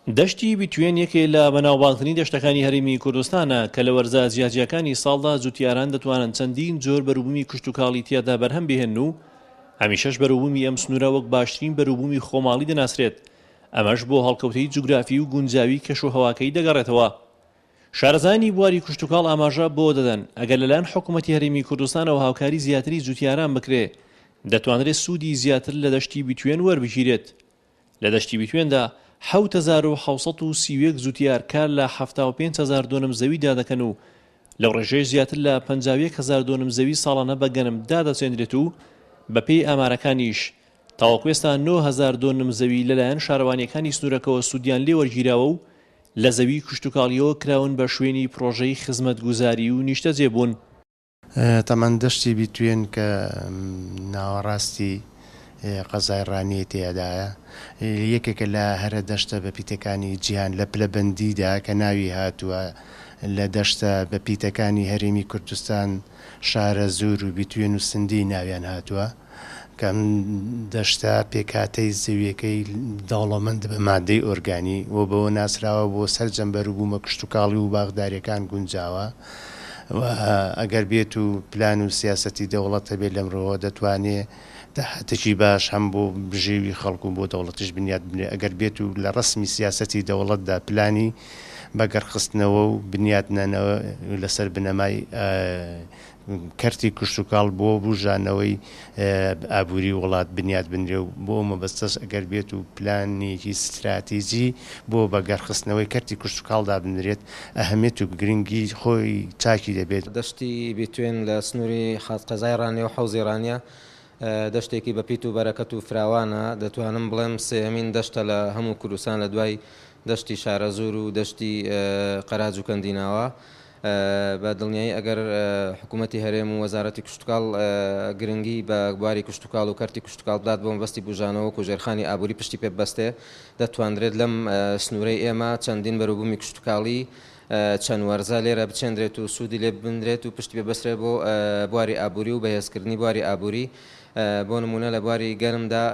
دەشتی بیتوێن یەکێ لە بەناوبانگترین دەشتەکانی هەرێمی کوردستانە کە لە وەرزە جیاجیاکانی ساڵدا جوتیاران دەتوانن چەندین جۆر بەروبوومی کشتوکاڵی تیادا بەرهەم بهێنن و هەمیشەش بەروبوومی ئەم سنوورە وەک باشترین بەروبوومی خۆماڵی دەناسرێت، ئەمەش بۆ هەڵکەوتەی جوگرافی و گونجاوی کەشوهەواکەی دەگەڕێتەوە. شارەزایانی بواری کشتوکاڵ ئاماژە بەوە دەدەن، ئەگەر لەلایەن حکومەتی هەرێمی کوردستانەوە هاوکاری زیاتری جوتیاران بکرێ، دەتوانرێت سوودی زیاتر لە دەشتی بیتوێن وەربگیرێت. لە دەشتی بیتوێندا 7631 جوتیار کار لە 75 هەزار دۆنم زەویدا دەکەن و لەو ڕێژەیەش زیاتر لە 51 هەزار دۆنم زەوی ساڵانە بە گەنم دادەچێندرێت و بەپێی ئامارەکانیش تاوەکو ئێستا 9000 دۆنم زەوی لەلایەن شارەوانییەکانی سنوورەکەوە سوودیان لێ وەرگیراوە و لە زەوی کشتوکاڵییەوە کراون بە شوێنی پڕۆژەی خزمەتگوزاری و نیشتەجێبوون. تەمەن دەشتی بیتوێن کە ناوەڕاستی قەزای ڕانیەی تێدایە، یەکێکە لە هەرە دەشتە بەپیتەکانی جیهان لە پلەبەندیدا کە ناوی هاتووە لە دەشتە بەپیتەکانی هەرێمی کوردستان شارەزوور و بیتوێن و سندی ناویان هاتووە. کە ئەم دەشتە پێکهاتەی زەوییەکەی دەوڵەمەندە بە ماددەی ئۆرگانی و بەوە ناسراوە بۆ سەرجەم بەروبوومە کشتوکاڵی و باخدارییەکان گونجاوە و ئەگەر بێت و پلان و سیاسەتی دەوڵەت هەبێت لەم ڕووەوە دەتوانێ داهاتێکی باش هەم بۆ بژێوی خەڵک و بۆ دەوڵەتیش بنیات بنێ ئەگەر بێت و لە ڕەسمی سیاسەتی دەوڵەتدا پلانی بەگەڕخستنەوە و بنیاتنانەوە لەسەر بنەمای کەرتی کشتوکاڵ بۆ بوژانەوەی ئابووری وڵات بنیات بنرێ و بۆ ئەو مەبەستەش ئەگەر بێت و پلانێکی ستراتیجی بۆ بەگەڕخستنەوەی کەرتی کشتوکاڵ دابنرێت ئەهمیەت و گرنگی خۆی چاکی دەبێت. دەشتی بیتوێن لە سنووری قەزای ڕانیە و حەوزی ڕانیە دەشتێکی بەپیت و بەرەکەت و فراوانە، دەتوانم بڵێم سێیەمین دەشتە لە هەموو کوردستان لە دوای دەشتی شارەزوور و دەشتی قەراج و کەندیناوە. بە دڵنیایی ئەگەر حکوومەتی هەرێم و وەزارەتی کشتوکاڵ گرنگی بە بواری کشتوکاڵ و کەرتی کشتوکاڵ بدات بۆ مەبەستی بوژانەوە و ژێرخانی ئابووری پشتی پێ ببەستێ، دەتواندرێت لەم سنوورەی ئێمە چەندین بەروبوومی کشتوکاڵی چەند وەرزە لێرە بچێندرێت و سوودی لێ ببندرێت و پشتی پێ ببەسترێت بۆ بواری ئابووری و بەهێزکردنی بواری ئابووری. بۆ نموونە لە بواری گەنمدا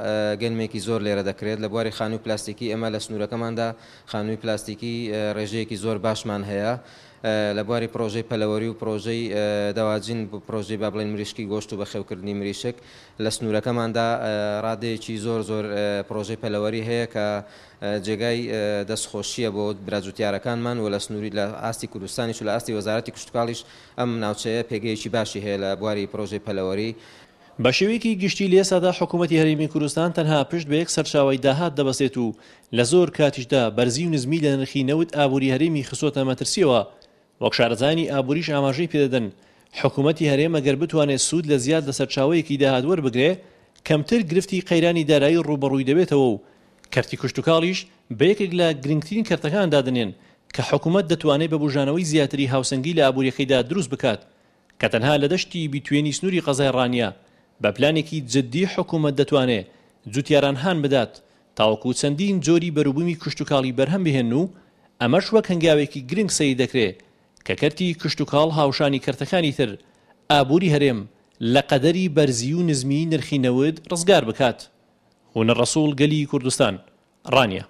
گەنمێکی زۆر لێرە دەکرێت، لە بواری خانووی پلاستیکی ئێمە لە سنوورەکەماندا خانووی پلاستیکی ڕێژەیەکی زۆر باشمان هەیە لە بواری پڕۆژەی پەلەوەری و پڕۆژەی دەواجین، پڕۆژەی با بڵێین مریشکی گۆشت و بەخێوکردنی مریشک لە سنوورەکەماندا ڕادەیەکی زۆر زۆر پڕۆژەی پەلەوەری هەیە کە جێگای دەستخۆشییە بۆ برا جوتیارەکانمان و لە سنووری لە ئاستی کوردستانیش و لە ئاستی وەزارەتی کشتوکاڵیش ئەم ناوچەیە پێگەیەکی باشی هەیە لە بواری پڕۆژەی پەلەوەری. بە شێوەیەکی گشتی لە ئێستادا حکوومەتی هەرێمی کوردستان تەنها پشت بە یەک سەرچاوەی داهات دەبەستێت و لە زۆر کاتیشدا بەرزی و نزمی لە نرخی نەوت ئابووری هەرێمی خستۆتە مەترسییەوە وەک شارەزایانی ئابووریش ئاماژەی پێدەدەن حکوومەتی هەرێم ئەگەر بتوانێت سوود لە زیاد لە سەرچاوەیەکی داهات وەربگرێ کەمتر گرفتی قەیرانی دارایی ڕووبەڕووی دەبێتەوە و کەرتی کشتوکاڵیش بە یەکێک لە گرنگترین کەرتەکان دادەنێن کە حکوومەت دەتوانێت بە بوژانەوەی زیاتری هاوسەنگی لە ئابوورییەکەیدا دروست بکات کە تەنها لە دەشتی بیتوێنی سنووری قەزای ڕانیە بە پلانێکی جددی حکوومەت دەتوانێ جوتیاران هان بدات تاوەکو چەندین جۆری بەروبوومی کشتوکاڵی بەرهەم بهێنن و ئەمەش وەک هەنگاوێکی گرنگ سەیر دەکرێ کە کەرتی کشتوکاڵ هاوشانی کەرتەکانی تر ئابووری هەرێم لە قەدەری بەرزی و نزمیی نرخی نەوت ڕزگار بکات. هونەر ڕەسوڵ گەلی کوردستان، ڕانیە.